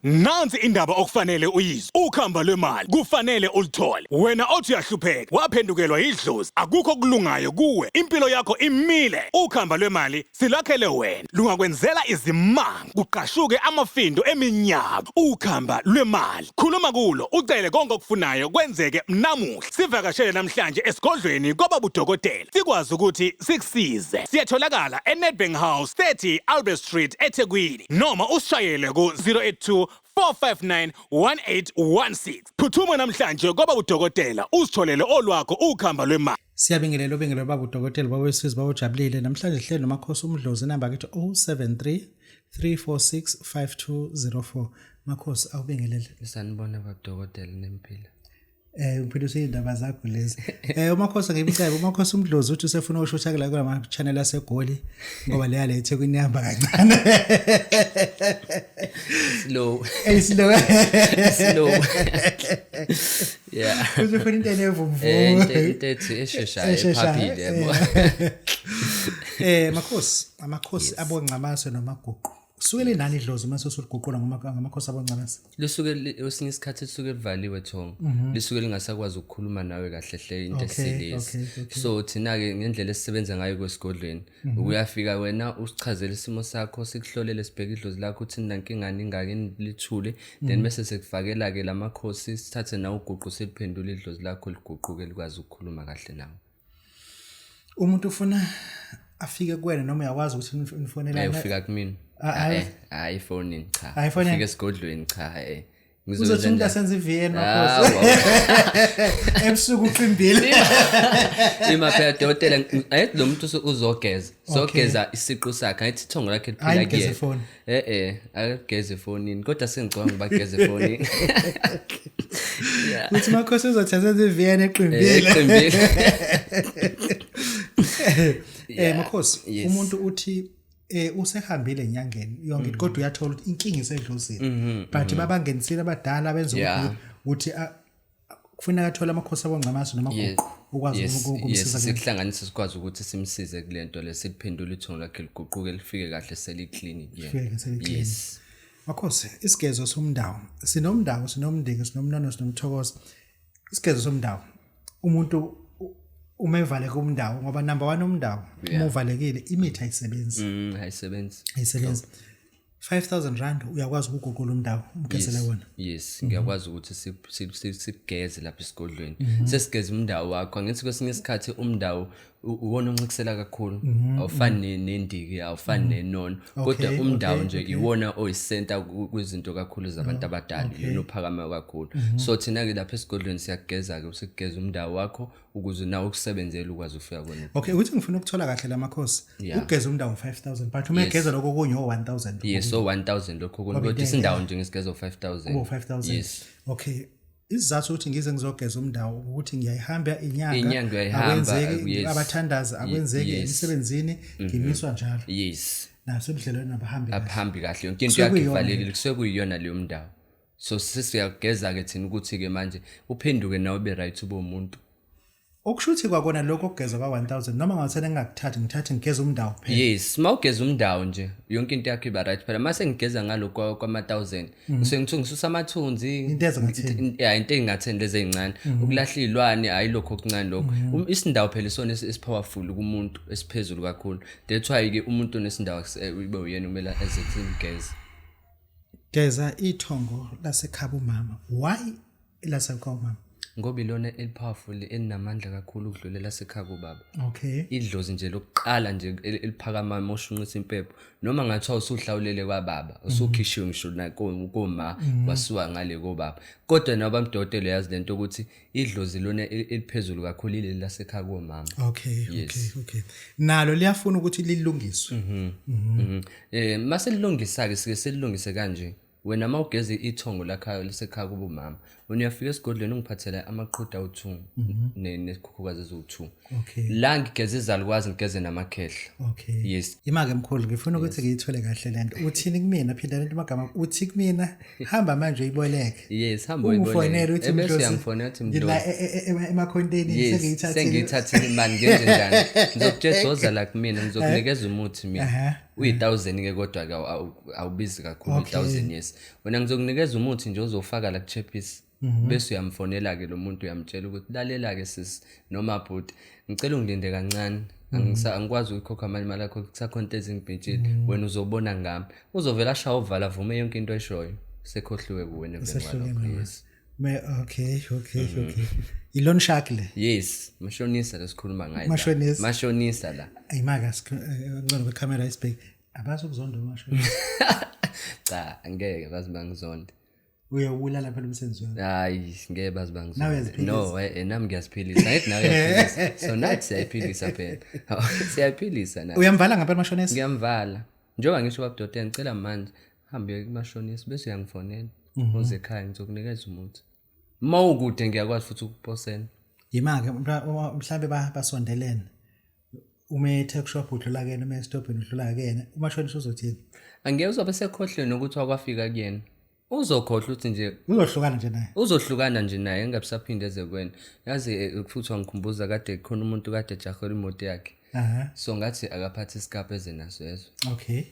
Nansi indaba okufanele uyizwe. Ukhamba lwemali kufanele uluthole. Wena othi uyahlupheka, waphendukelwa yidlozi, akukho okulungayo kuwe, impilo yakho imile. Ukhamba lwemali silakhele wena, lungakwenzela izimanga, kuqashuke amafindo eminyaka. Ukhamba lwemali. Khuluma kulo, ucele konke okufunayo kwenzeke namuhla. Sivakashele namhlanje esigodlweni kwababudokotela, sikwazi ukuthi sikusize. Siyatholakala eNedbank House, 30 Albert Street, eThekwini. Noma usishayele ku-082 459 1816. Phuthuma namhlanje kwaba udokotela uzitholele olwakho ukhamba lwemali. Siyabingelela obingelela baba udokotela baba wesizwe baba ujabulile namhlanje sihleli nomakhosi umdlozi inamba kithi 073 346 5204 makhosi awubingelele. Sanibona baba dokotela nempilo. Ngiphila useyindaba zakho lezi. Umakhosi ngimcebe umakhosi umdlozi uthi usefuna ukushutha kula kulama channel aseGoli ngoba leya le eThekwini ihamba kancane. Slow. Slow. Slow. Yeah. Uthi ufuna into enevumvumu. Into ethi esheshayo ephaphile yabo. Makhosi, amakhosi abongcamase nomaguqu. Suke linani idlozi uma sesuliguqula ngamakhosi aboncamase? Lisuke kwesinye isikhathi lisuke livaliwe thongo. Lisuke lingasakwazi ukukhuluma nawe kahle hle into eserious. So thina ke ngendlela esisebenza ngayo kwesigodlweni, uyafika wena usichazele isimo sakho, sikuhlolele sibheke idlozi lakho uthi ninankingani ingaki lithule, then bese sekufakela ke lamakhosi sithathe nawe uguqu siliphendule idlozi lakho liguquke likwazi ukukhuluma kahle nawe. Umuntu ufuna afike kuwena noma uyakwazi ukuthi nifonelane? Ufika kumina. Ah, Hayi efonini cha. Hayi efonini. Ufika esigodlweni cha eh. Uzothi umuntu asenze i-VN Ah, makhosi. Ebusuku uqimbile. Ima phela dokotela ayithi lo muntu uzogeza. Sogeza isiqu sakhe ayithi ithongo lakhe liphila Hayi, kuyena. ngigeze ifoni. Akugeze efonini kodwa sengicabanga bageze efonini. Yeah. Uthi makhosi uzothi asenze i-VN eqimbile. Eqimbile. Makhosi umuntu uthi usehambile enyangeni yonke kodwa uyathola ukuthi inkinga isedlozini. But babangenisile abadala benza ukuthi kufuneka athole amakhosi abongcamaso namaguqu ukwazi ukumsiza. Sikuhlanganise sikwazi ukuthi simsize kule nto le, siliphendule ithongo lakhe liguquke lifike kahle seli-clean. Lifike seli-clean. Yes. Makhosi, isigezo somndawo. Sinomndawo, sinomndiki, sinomnono, sinomthokozo. Isigezo somndawo. Umuntu uma evaleke umndawo ngoba number 1 umndawo uma uvalekile imithi ayisebenzi. Ayisebenzi. Ayisebenzi. 5000 rand uyakwazi ukuguqula umndawo umgezele wona. Yes, ngiyakwazi ukuthi sigeze lapha esigodlweni. Sesigeza umndawo wakho. Angithi kwesinye isikhathi umndawo uwona oncikisela kakhulu. Awufani nendiki, awufani nenono. Kodwa umndawo nje iwona oyisenta kwizinto kakhulu zabantu abadala, yona ophakama kakhulu. So thina ke lapha esigodlweni siyageza ke, usigeza umndawo wakho ukuze nawe ukusebenzele ukwazi ufika kwena. Okay, uthi ngifuna ukuthola kahle lamakhosi. Ugeza umndawo 5000 but uma egeza lokho kunye 1000. Yes, so 1000 lokho kunye kodwa isindawo nje ngisigeza 5000. Kubo 5000. Yes. Okay. Isizathu ukuthi ngize ngizogeza umndawo ukuthi ngiyayihamba inyanga, uyayihamba, akwenzeki abathandazi akwenzeki emsebenzini ngimiswa njalo. Yes. Naso ebudlelweni abahambi kahle. Abahambi kahle yonke into yakhe ivalekile kusuke kuyiyona leyo mndawo. So sesiyageza ke thina ukuthi ke manje uphenduke nawe ube right ube umuntu. Okusho ukuthi kwakona lokho okugeza kwa-1000 noma ngathena ngingakuthathi ngithathe ngigeze umndawo kuphela. Yes, mawugeza umndawo nje yonke into yakho iba right phela mase ngigeza ngalokho kwama-1000 ngisuke ngithu ngisusa amathunzi Into ezingatheni. Yeah, into engatheni lezi ezincane ukulahla izilwane hayi lokho okuncane lokho. Isindawo phela isona esipowerful kumuntu esiphezulu kakhulu. That's why ke umuntu onesindawo ube uyena kumele eze kuthini geza. Geza ithongo lasekhaba umama. Why lasekhaba umama? Ngoba ilona elipowerful elinamandla kakhulu ukudlulela lasekhaya kubaba. Okay. Idlozi nje lokuqala nje eliphakama moshunqisa impepho noma ngathiwa usuhlawulele kwababa usukhishiwe ngisho nakoma wasuka ngale kobaba kodwa nabo bamdokotela yazi lento ukuthi idlozi lona eliphezulu kakhulu ileli lasekhaya komama. Okay, okay. Nalo liyafuna ukuthi lilungiswe. Mase lilungisa ke sike silungise kanje. Wena mawugeza ithongo lakhayo lisekhaya kubo mama Wena uyafika esigodlweni ungiphathela amaqhude awu-2 nezikhukhukazi eziwu-2. Okay. La ngigeza izalukwazi, ngigeze namakhehla. Okay. Yes. Ima-ke mkhulu, ngifuna ukuthi ngiyithole kahle lento. Uthini kumina? Phinda lento amagama. Uthi kumina, hamba manje uyiboleke. Yes, hamba Ungifonele uyiboleke. uthi Ebese mdlozi, uyangifonela uthi ngila mdlozi. emakhontenini Yes, sengiyithathile. sengiyithathile imali, ngenze njani? Ngizokutshela woza la kumina, ngizokunikeza umuthi mina. Uyi-1000 ke kodwa ke awubizi kakhulu. 1000, yes. Wena ngizokunikeza umuthi nje ozofaka la kuchephisi. Bese uyamfonela ke lo muntu, uyamtshela ukuthi lalela ke sis noma bhuti, ngicela ungilinde kancane. Angikwazi ukuyikhokha mali, imali yakho kusakhona into ezingibhitshile. Wena uzobona ngami. Uzovela ashaya uvala, avume yonke into eshoyo. Sekhohliwe kuwena emveni Sehlukene kwalokho. wena. Yes. Okay. I-loan shark le. Yes, mashonisa lesikhuluma ngaye la. Mashonisa. Mashonisa la. Ayimaka ngcono kwekhamera isibheke. Abazokuzonda umashonisa. Cha, angeke bazi bangizonde. Uyawubulala phela umsebenzi wakho. Hayi, ngeke bazi Nawe bangizonde. uyaziphilisa. No, nami ngiyaziphilisa. Angithi nawe uyaziphilisa. So nathi siyayiphilisa phela. Siyayiphilisa nathi. Uyamvala ngempela mashonisa? Ngiyamvala. Njengoba ngisho baba Dotela, ngicela manje hambe kumashonisa bese uyangifonela. Uze ekhaya ngizokunikeza umuthi. Uma ukude ngiyakwazi futhi ukuposela. Yima-ke mhlambe basondelene. Uma e-tuck shop udlula kuyena, uma esitobhini udlula kuyena, umashonisa uzothini? Angeke, uzobe sekhohliwe nokuthi wakwafika kuyena. Uzokhohlwa ukuthi nje Uzohlukana nje naye. Uzohlukana nje naye, engabe saphinde eze kuwena. Yazi, futhi wangikhumbuza kade khona umuntu kade ejahela imoto yakhe. So ngathi akaphathe isikapha eze naso, yezwa.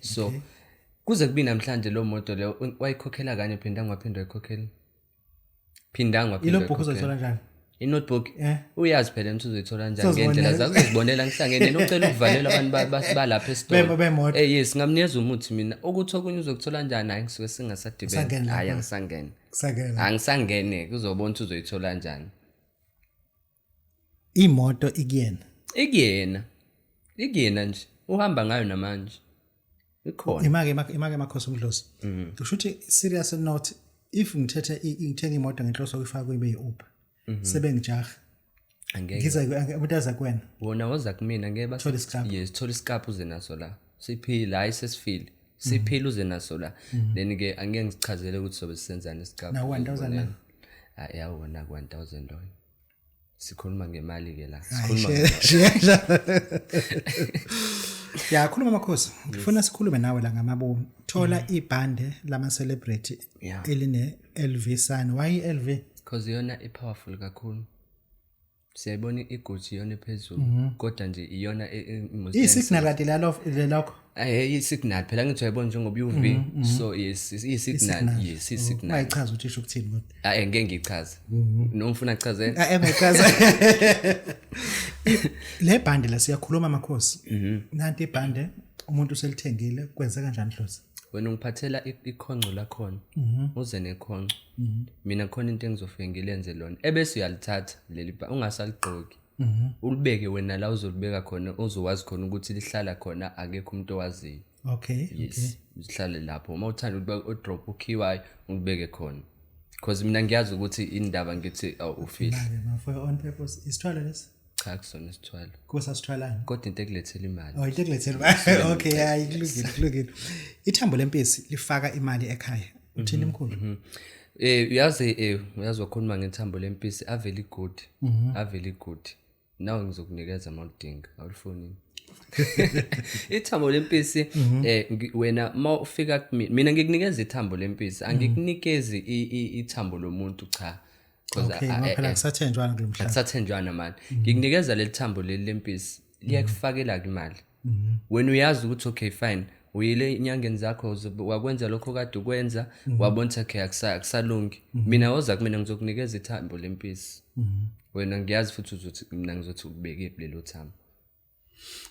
So kuze kubi namhlanje lo moto leyo wayikhokhela kanye, phindanga waphinda wayikhokhela. Phindanga waphinda I-logbook wayikhokhela. uzoyithola kanjani? I-notebook uyazi phela ukuthi uzoyithola kanjani Uzozibonela. ngendlela zakho, uzozibonela ngihlangene nocela ukuvalela abantu balapha esitolo. Bemoto. Yes, ngamnikeza umuthi mina. Ukuthi okunye uzokuthola kanjani, hayi ngisuke singasadibene. Usangene Hayi lapho. angisangene. Kusangene lapho. Angisangene, kuzobona ukuthi uzoyithola kanjani. Imoto ikuyena. Ikuyena. Ikuyena nje. Uhamba ngayo namanje. Ikhona. Imake makhosi umdlozi. Kusho ukuthi serious note, if ngithethe ngithenga imoto ngenhloso yokuyifaka kube yi-Uber. Sebengijaha. Angeke. Ngiza umuntu aza kuwena. Wona woza kumina ngeke bas Thola isikaphu. Yes, thola isikaphu uze naso la. Siphila, hayi sesifile. Siphila uze naso la. Then ke angeke ngichazele ukuthi sobe sisenzani isikaphu. Na 1000 na? Hayi yawona 1000 loyo. Sikhuluma ngemali ke la. Hayi, Sikhuluma ngemali. Ya, khuluma makhosi. Ngifuna sikhulume nawe la ngamabomu. Thola ibhande lama celebrity eline LV sign. Why LV? Because iyona i-powerful kakhulu. Siyayibona i-Gucci iyona ephezulu, kodwa nje iyona most I-signal kade lelokho. Eh, i-signal phela ngithi uyayibona njengoba u-V, so yes, i-signal, yes, i-signal. Ungayichaza ukuthi isho ukuthini kodwa. Hayi ngeke ngichaze. Noma ufuna kuchazela? Ah, engayichaza. Le bhande la siyakhuluma makhosi. Nanti ibhande umuntu uselithengile, kwenze kanjani Dlozi? Wena ungiphathela ikhonco lakhona. Uze nekhonco. Mina khona into engizofike ngilenze lona. Ebese uyalithatha leli ungasaligqoki. Ulibeke wena la uzolibeka khona, uzowazi khona ukuthi lihlala khona, akekho umuntu owaziyo. Yes, lihlale lapho. Uma uthanda ukubeka udrop ukhiwayo, ulibeke khona. Because mina ngiyazi ukuthi indaba ngithi awufihli. Manje ma for your own purpose isithwalo lesi? Cha, kusona isithwalo. Kusasithwalana. Kodwa into ekulethela imali. Oh, into ekulethela imali. Okay, hayi kulungile, kulungile. Ithambo lempisi lifaka imali ekhaya. Uthini mkhulu? Uyazi wakhuluma ngethambo lempisi, aveli good. Aveli good. Nawe ngizokunikeza uma udinga, awulifuni. Ithambo lempisi, wena uma ufika kumina, mina ngikunikeza ithambo lempisi, angikunikezi ithambo lomuntu, cha. 'Cause Okay, ngoba phela kusathenjwana kulo mhlaba. Akusathenjwana manje. Ngikunikeza leli thambo leli lempisi, liyakufakela imali. Wena uyazi ukuthi okay fine, uyile enyangeni zakho, wakwenza lokho kade ukwenza, wabona ukuthi okay akusalungi. Mina woza kumina ngizokunikeza ithambo lempisi. Wena ngiyazi futhi uzothi mina ngizothi ubeke lelo thambo.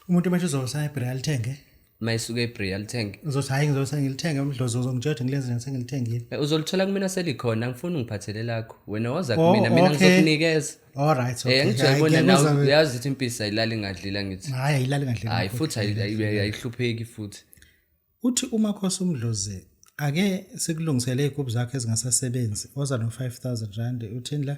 Umuntu manje uzosana eBrea alithenge? Mayisuke eBrea alithenge. Uzothi hayi ngizosana ngilithenge umdlozi, uzongitshela ngilenze nje sengilithengile. Uzolithola kumina selikhona, angifuni ungiphathele lakho. Wena woza Oh, kumina, mina okay. ngizokunikeza. All right, okay. Angithi Hayi, uyayibona nawe, ngiyakuzwa. uyazi ukuthi impisi ayilali ngadlila ngithi. Hayi, ayilali ngadlila. Hayi futhi ayihlupheki futhi. Uthi umakhosi umdlozi ake sikulungisele izigubhu zakhe ezingasasebenzi, oza no 5000 rand, uthini la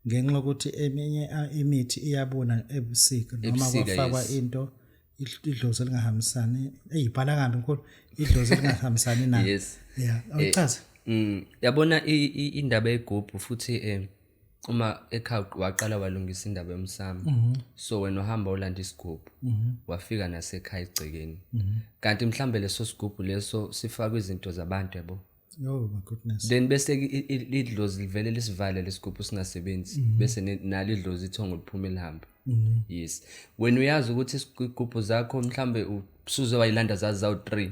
ngenxa yokuthi eminye imithi iyabuna ebusika noma Ebusika, kwafakwa yes. into idlozi elingahambisani, eyibhala kambi mkhulu, idlozi elingahambisani nayo. Yes. Yeah, awuchaze. Yabona indaba yegubhu futhi uma ekhaya waqala walungisa indaba yomsamo. So wena uhamba ulanda isigubhu. Wafika nasekhaya egcekeni. Kanti mhlambe leso sigubhu leso sifakwe izinto zabantu, yabo. Oh my goodness. Then bese idlozi livele lisivale lesigubhu singasebenzi, bese nalo idlozi ithongo liphuma lihambe. Yes, wena uyazi ukuthi igubhu zakho mhlambe usuze wayilanda zazi zawu-3,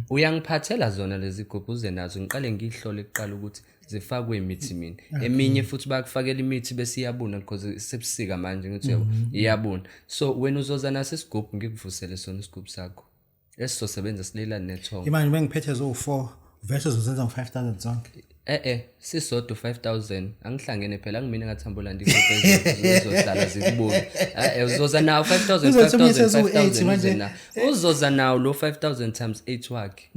uyangiphathela zona lezi gubhu, uze nazo, ngiqale ngiyihlole kuqala ukuthi zifakwe imithi mina. Eminye futhi bayakufakela imithi bese iyabuna, because sebusika manje, ngithi uyabo, iyabuna. So wena uzoza naso isigubhu, ngikuvusele sona isigubhu sakho esizosebenza silelane nethongo. Imanje bengiphethe zo4 versus uzenza ngo5000 zonke. Eh, sisodwa 5000, angihlangene phela, angimina ngathi hamba ulanda igubhu ezohlala zikubuke. Eh, uzoza nawo 5000. Uzothi omunye 5000 seziwu-8 5000 manje. Uze nawo, uzoza nawo lo 5000 times 8 wakhe.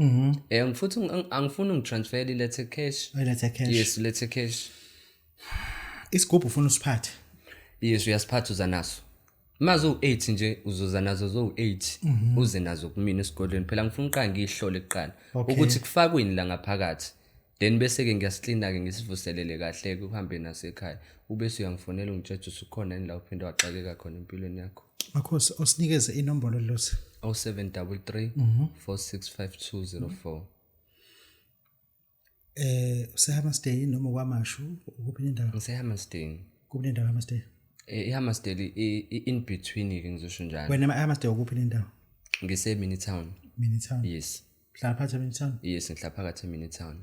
Futhi angifuni ungitransfer, ilethe cash. Uyilethe cash. Yes, ulethe cash. Isigubhu ufuna usiphathe. Yes, uyasiphatha, uza naso. Maze u8 nje, uzoza nazo zo8, uze nazo kumina esigodlweni. Phela ngifuna uqala ngiyihlole kuqala ukuthi kufakweni la ngaphakathi, then bese ke ngiyasiklina ke, ngisivuselele kahle ke, uhambe nasekhaya, ubese uyangifonela ungitshela ukuthi usukhona yini la uphinde waxakeka khona empilweni yakho. Makhosi, osinikeze inombolo losi. 0733 465204. UseHammarsdale noma kwaMashu, ukuphi nendawo? NgiseHammarsdale. Kuphi nendawo eHammarsdale? IHammarsdale in between ke, ngizosho njalo. Wena eHammarsdale ukuphi nendawo? Ngise Minitown. Minitown. Yes. Hlala phakathi eMinitown. Yes, ngihlala phakathi eMinitown.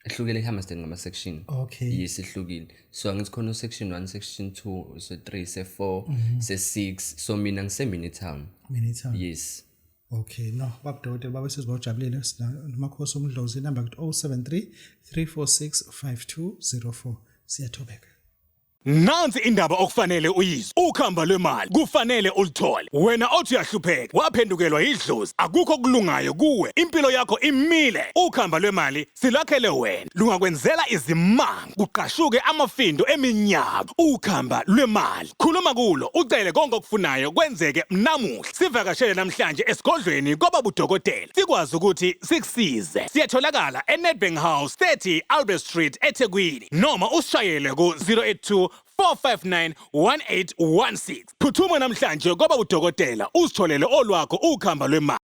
Ehlukile iHammarsdale ngama section. Yes, ihlukile. So angithi khona section 1, section 2, se 3, se 4, se 6. So mina ngise Minitown. Minitown. Yes. Okay, no, baba dokotela, baba sizibawujabulile nomakhosi umdlozi, inamba kuthi 073 346 5204. Siyathobeka. Nansi indaba okufanele uyizwe. Ukhamba lwemali kufanele ulithole. Wena othi uyahlupheka, waphendukelwa idlozi, akukho okulungayo kuwe. Impilo yakho imile. Ukhamba lwemali silakhele wena. Lungakwenzela izimanga, kuqashuke amafindo eminyaka. Ukhamba lwemali. Khuluma kulo, ucele konke okufunayo kwenzeke namuhla. Sivakashele namhlanje esigodlweni kwababa udokotela. Sikwazi ukuthi sikusize. Siyatholakala eNedbank House, 30 Albert Street, eThekwini. Noma usishayele ku 082 459 1816. Phuthuma namhlanje kwaba udokotela, uzitholele olwakho ukhamba lwemali.